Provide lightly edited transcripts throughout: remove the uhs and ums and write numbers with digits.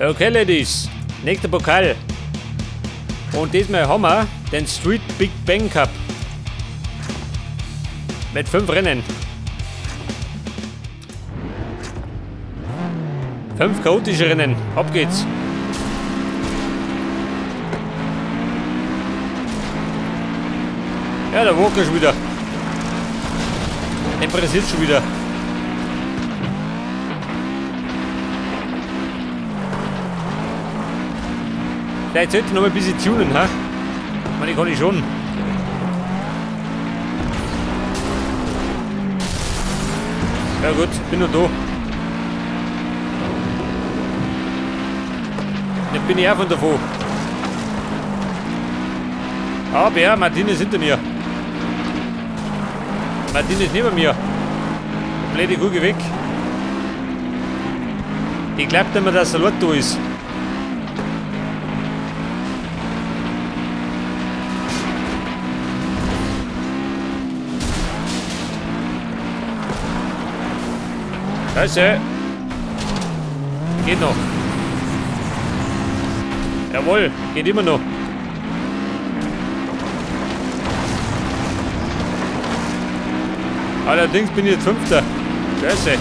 Okay, Ladies, nächster Pokal. Und diesmal haben wir den Street Big Bang Cup. Mit 5 Rennen. 5 chaotische Rennen. Ab geht's. Ja, der Walker schon wieder. Den pressiert schon wieder. Vielleicht sollte ich noch mal ein bisschen tunen, ha? Ich meine, ich kann ich schon. Ja gut, bin nur da. Dann bin ich auch von davon. Aber ja, Martin ist hinter mir. Martin ist neben mir. Blöde Kugel weg. Ich glaub nicht mehr, dass der Salat da ist. Scheiße. Geht noch. Jawohl, geht immer noch. Allerdings bin ich jetzt 5. Scheiße.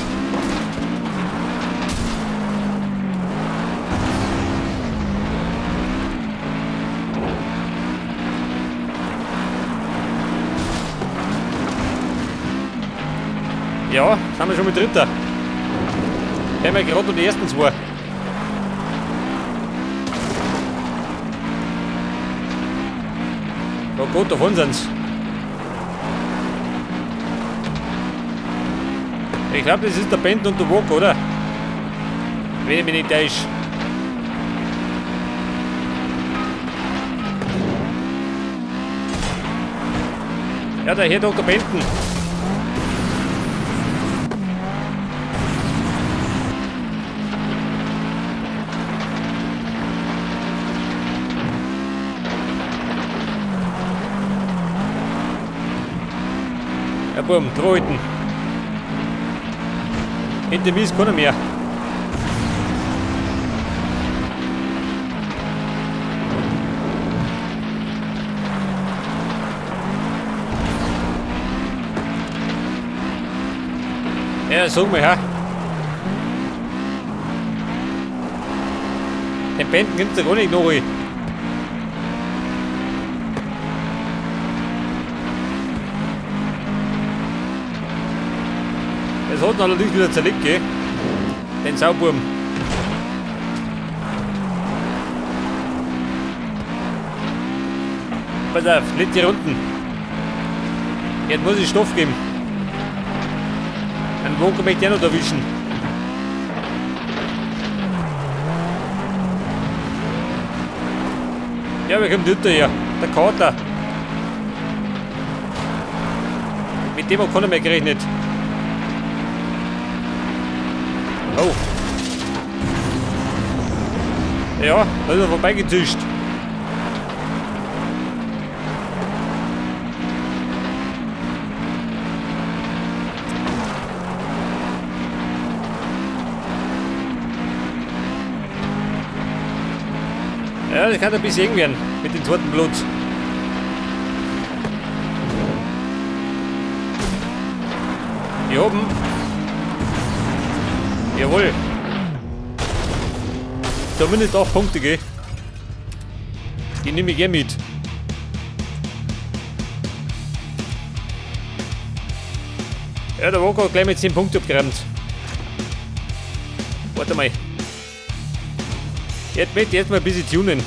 Ja, sind wir schon mit 3. Wir haben ja gerade noch die ersten 2. Oh Gott, davon sind's. Ich glaube, das ist der Bent und der Walker, oder? Wenn ich mich nicht täusche. Ja, der Herr Dr. Benton. Ja, Buben, Tröten. Hinter mir ist keiner mehr. Ja, sag mal, ja. Den Bänden gibt's ja gar nicht noch. Das hat ihn allerdings wieder zerlegt, gell? Den Sauburm. Pass auf, nicht die Runden. Jetzt muss ich Stoff geben. Einen Wonka möchte ich auch noch erwischen. Ja, wir kommen hinterher. Der Kater. Mit dem hat keiner mehr gerechnet. Oh. Ja, da ist er vorbeigetischt. Ja, das kann ein bisschen eng werden mit dem zweiten Blut. Hier oben. Jawohl. Zumindest 8 Punkte, gell? Die nehme ich gerne mit. Ja, der Walker hat gleich mit 10 Punkten abgeräumt. Warte mal. Jetzt möchte ich erstmal ein bisschen tunen.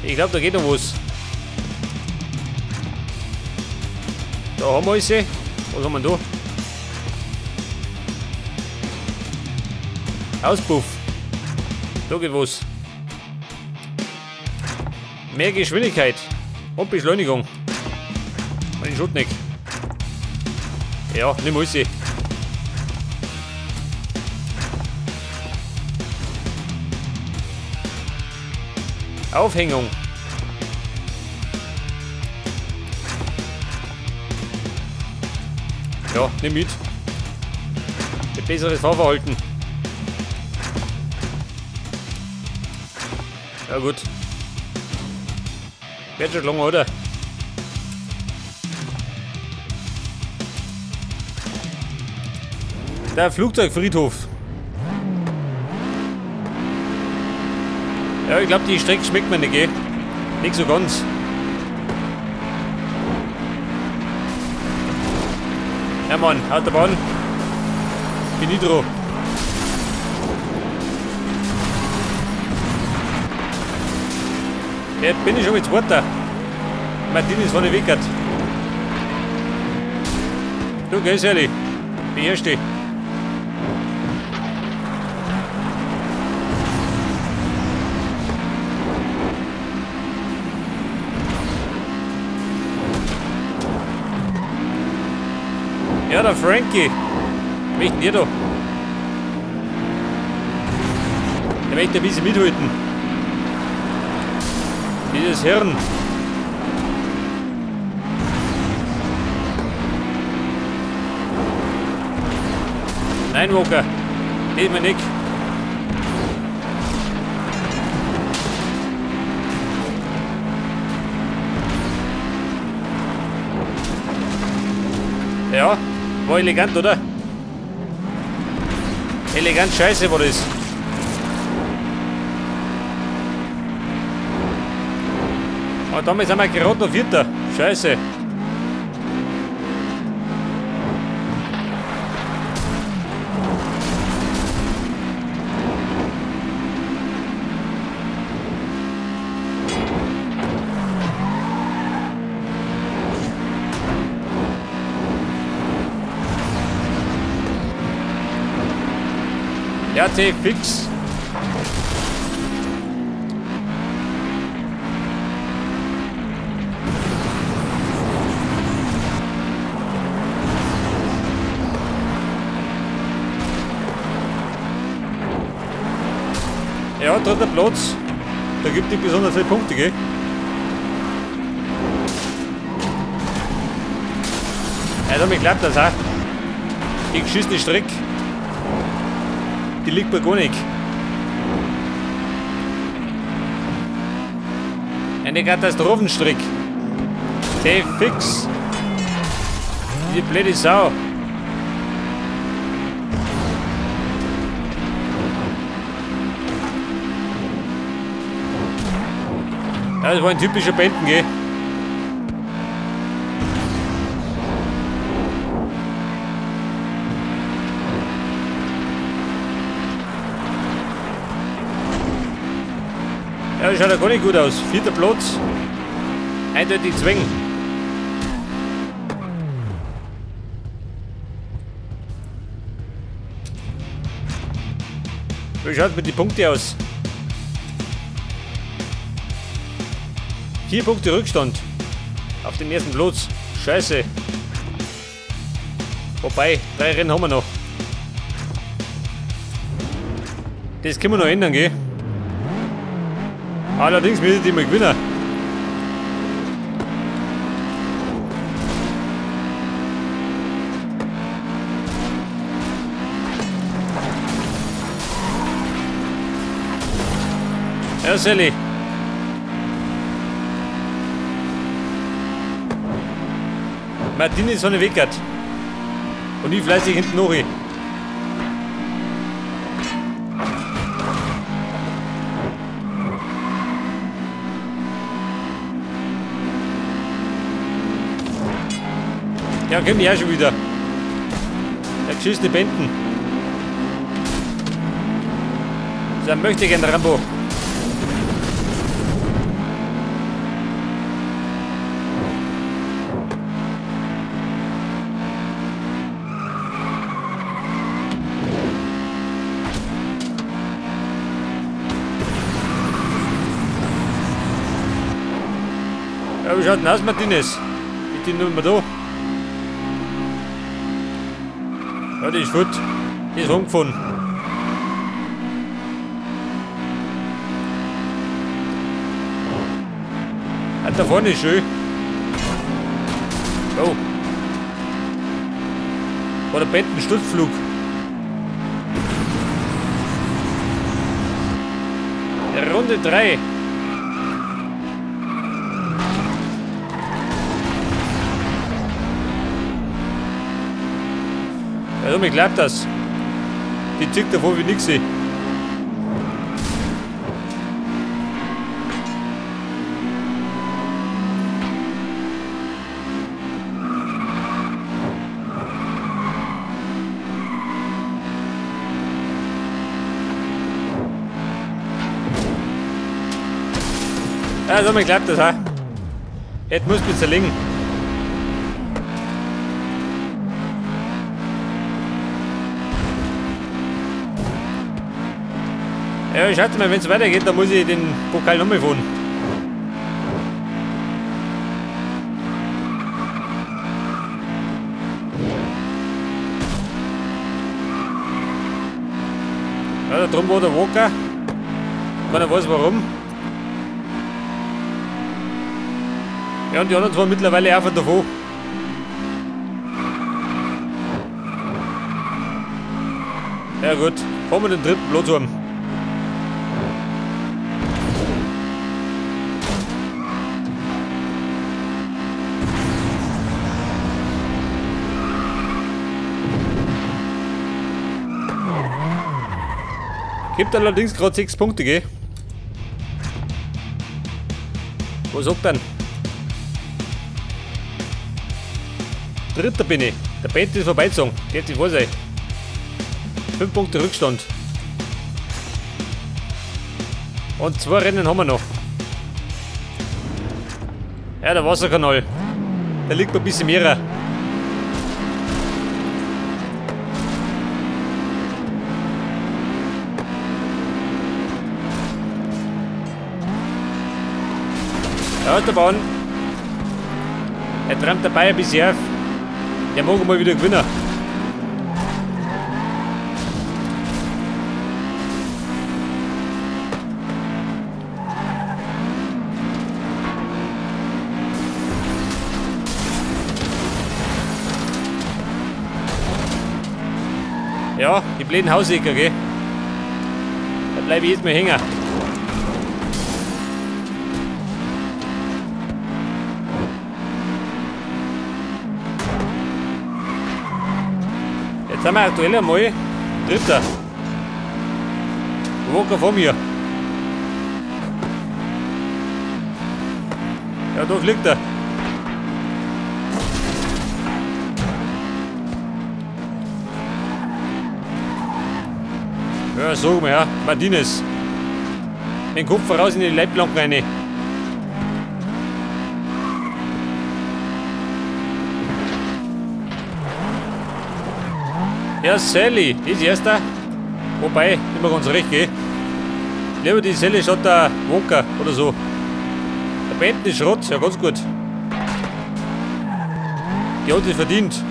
Ich glaube, da geht noch was. Da haben wir sie. Was haben wir denn da? Auspuff. Da geht was. Mehr Geschwindigkeit und Beschleunigung. Mein Schutnick. Ja, nimm alles. Aufhängung. Ja, nimm mit. Ein besseres Fahrverhalten. Ja gut. Wird schon lang, oder? Der Flugzeugfriedhof. Ja, ich glaube, die Strecke schmeckt mir nicht, gell? Nicht so ganz. Ja Mann, Autobahn. Bin ich dran. Jetzt bin ich schon mit Zweiter. Martin ist von der Wickert. Du gehst ehrlich. Beherrsch dich. Ja, der Frankie. Möchten ihr da? Der möchte ein bisschen mithalten. Dieses Hirn. Nein, Walker. Geht mir nicht. Ja, war elegant, oder? Elegant scheiße war das. Aber damit sind wir gerade noch Vierter. Scheiße. RT fix. Ja, dritter Platz. Da gibt es nicht besonders viele Punkte, gell? Ja, damit klappt das auch. Die geschissene Strecke. Die liegt mir gar nicht. Eine Katastrophenstrecke. T-Fix. Diese blöde Sau. Ja, das war ein typischer Benten, gell? Ja, das schaut ja gar nicht gut aus. Vierter Platz. Eindeutig zwingen. Wie schaut es mit den Punkten aus? 4 Punkte Rückstand auf den ersten Platz. Scheiße. Wobei, 3 Rennen haben wir noch. Das können wir noch ändern, gell? Allerdings müssen die mal gewinnen. Ja, Sally. Martin ist von der Wickert. Und ich fleißig hinten noch. Ja, komm ich auch schon wieder. Der geschissene Benten. Das ist ein möchtegern Rambo. Ja, wie schaut denn aus, Martinez? Ich bin nur mehr da. Ja, die ist fort. Die ist rumgefahren. Ah, da vorne ist schön. Oh. War der Benten-Sturzflug. Runde 3. Also mir glaubt das. Die zieht davor wie nix. Also mir glaubt das, ha? Jetzt muss ich zerlegen. Ja, schaut mal, wenn es weitergeht, dann muss ich den Pokal nochmal fahren. Ja, da drum war der Walker. Keiner weiß warum. Ja, und die anderen zwei mittlerweile auch von davon. Ja gut, fahren wir den dritten Platz haben. Gibt allerdings gerade 6 Punkte, gell? Was sagt denn? Dritter bin ich. Der Bent ist vorbeigezogen. Der hat sich vor sein. 5 Punkte Rückstand. Und 2 Rennen haben wir noch. Ja, der Wasserkanal. Der liegt ein bisschen mehr. Der Autobahn. Er trammt dabei ein bisschen auf. Der mag mal wieder gewinnen. Ja, die blöden Hausecker, gell? Da bleibe ich jetzt mal hängen. Jetzt sind wir aktuell einmal Dritter. Walker vor mir. Ja, da fliegt er. Ja, sag mal, ja. Martinez. Den Kopf voraus in die Leitplanke rein. Ja, Sally, die ist erster. Wobei, nicht mehr ganz recht, gell? Lieber die Sally statt der Wonka oder so. Der Benton ist Schrott, ja ganz gut. Die hat sich verdient.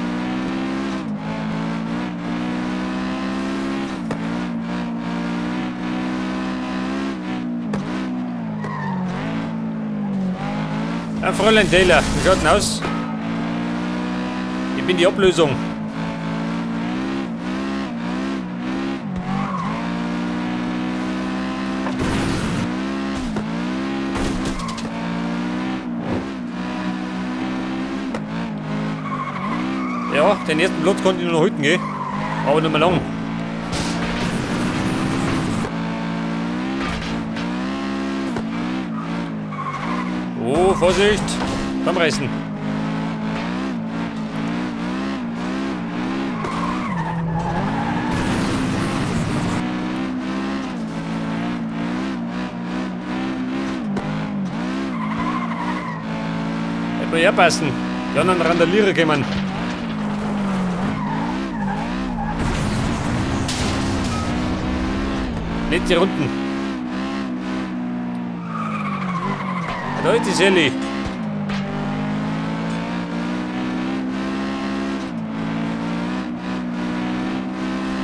Ja, Fräulein Taylor, wie schaut denn aus? Ich bin die Ablösung. Ja, den ersten Platz konnte ich noch halten, gell? Aber nicht mehr lang. Oh, Vorsicht! Zusammenreißen! Hätte man herpassen. Die anderen Randalierer kommen. Letzte Runden. Da ist die Sally.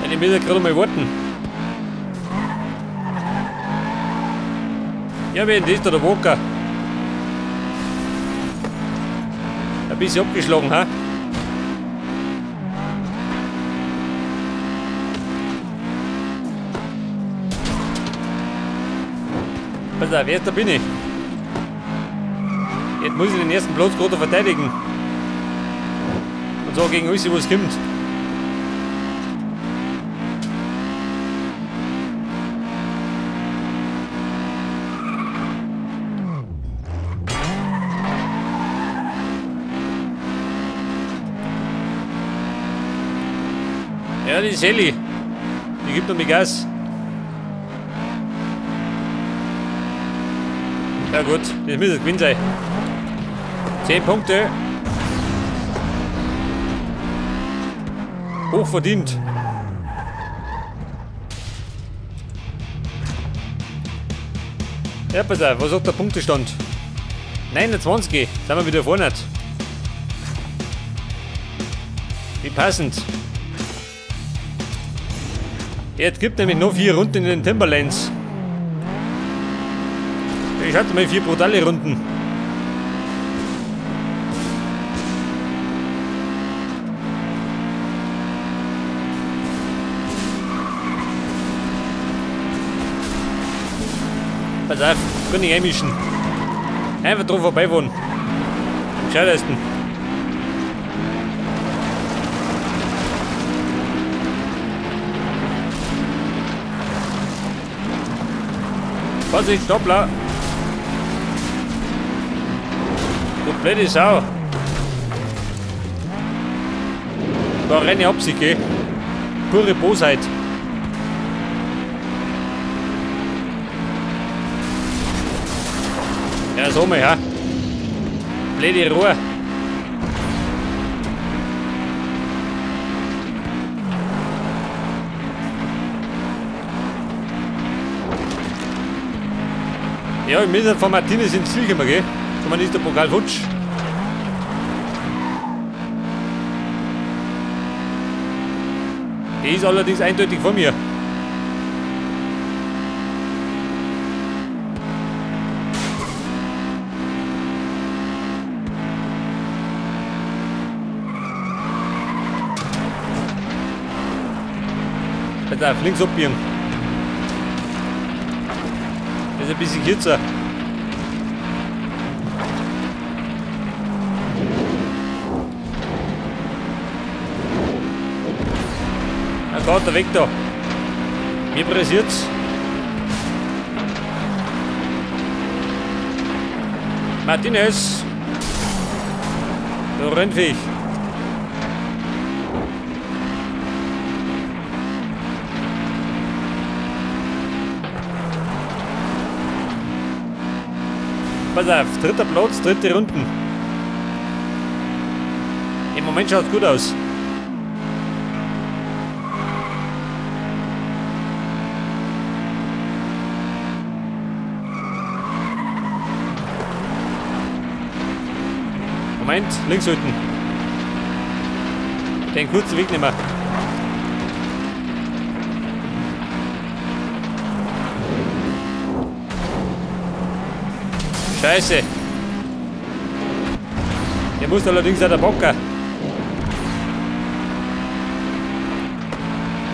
Ich muss ja gerade mal warten. Ja, wer ist da der Walker? Ein bisschen abgeschlagen, ha? Pass auf, erster bin ich. Jetzt muss ich den ersten Platz gerade verteidigen. Und so gegen alles, was kommt. Ja, die Sally. Die gibt noch mehr Gas. Ja gut, das müsste gewinn sein. 10 Punkte. Hochverdient. Ja, pass auf, was sagt der Punktestand? 29, sind wir wieder vorne. Wie passend. Jetzt gibt nämlich noch 4 Runden in den Timberlands. Ich hatte mal 4 brutale Runden. Pass auf, kann ich einmischen. Einfach drauf vorbeifahren. Am gescheitesten. Vorsicht, Stoppler! Du blöde Sau! Da renne ich Absicht, gell? Pure Bosheit. Ja, so mal, ja. Blöde Rohr. Ja, ich muss von Martinez ins Ziel kommen, gell? So, man ist der Pokal futsch. Die ist allerdings eindeutig vor mir. Pass auf, links abbiegen. Das ist ein bisschen kürzer. Na Gott, der weg da. Mir pressiert's. Martinez. Du Rennviech. Pass auf, dritter Platz, dritte Runden. Im Moment schaut's gut aus. Moment, links unten. Den kurzen Weg nehmen wir. Scheiße. Der muss allerdings auch der Bocker.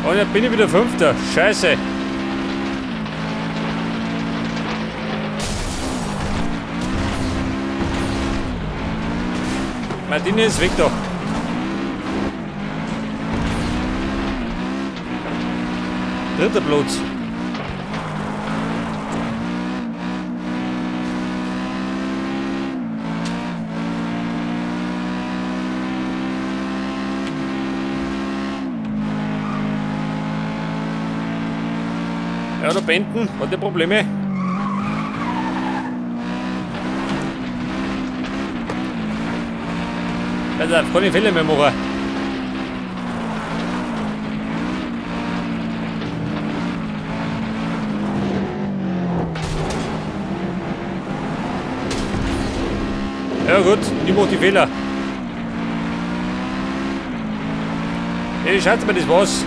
Und jetzt bin ich wieder Fünfter. Scheiße. Martinez, weg da. Dritter Platz. Ja, der Benten hat ja Probleme. Pass auf, keine Fehler mehr machen. Ja gut, ich mach die Fehler. Ey, schaut mal, das war's.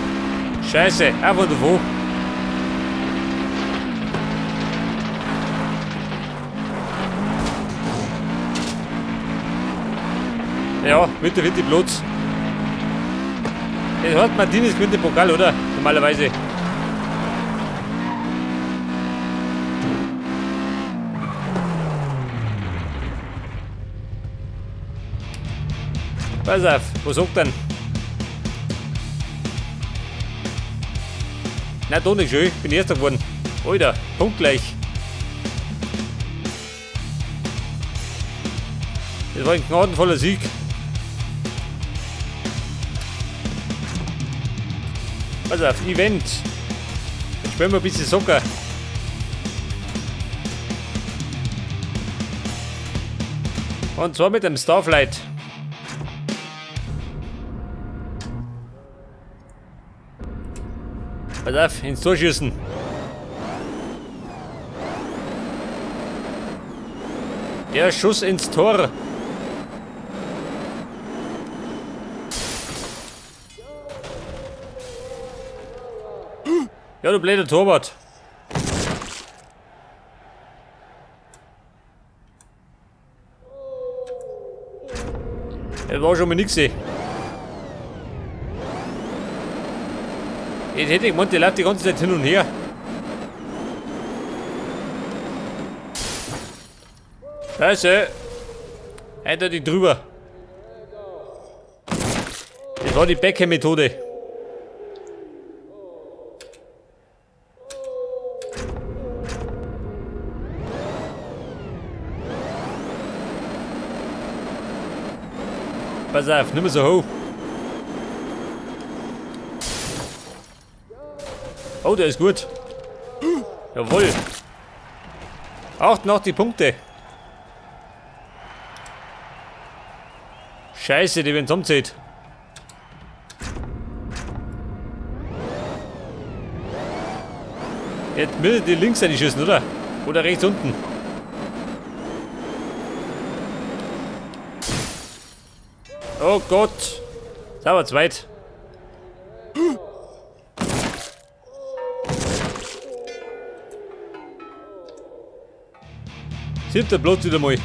Scheiße, einfach davon. Ja, mit der Platz. Das hat Martinez gewinnt den Pokal, oder? Normalerweise. Pass auf, was sagt denn? Na, doch nicht schön, bin Erster geworden. Alter, punktgleich. Das war ein gnadenvoller Sieg. Pass auf, Event. Jetzt spielen wir ein bisschen Soccer. Und zwar mit dem Starflight. Pass auf, ins Tor schießen. Der Schuss ins Tor. Ja, du blöder Torwart. Das war schon mal nix. Ich hätte gemeint, die läuft die ganze Zeit hin und her. Scheiße. Eindeutig drüber. Das war die Beckham-Methode. Pass auf, nicht mehr so hoch. Oh, der ist gut. Jawohl. 88 Punkte. Scheiße, die werden zusammenzählt. Jetzt will die links einschießen, oder? Oder rechts unten. Oh Gott. Das war zu weit. Siebter Platz wieder mal.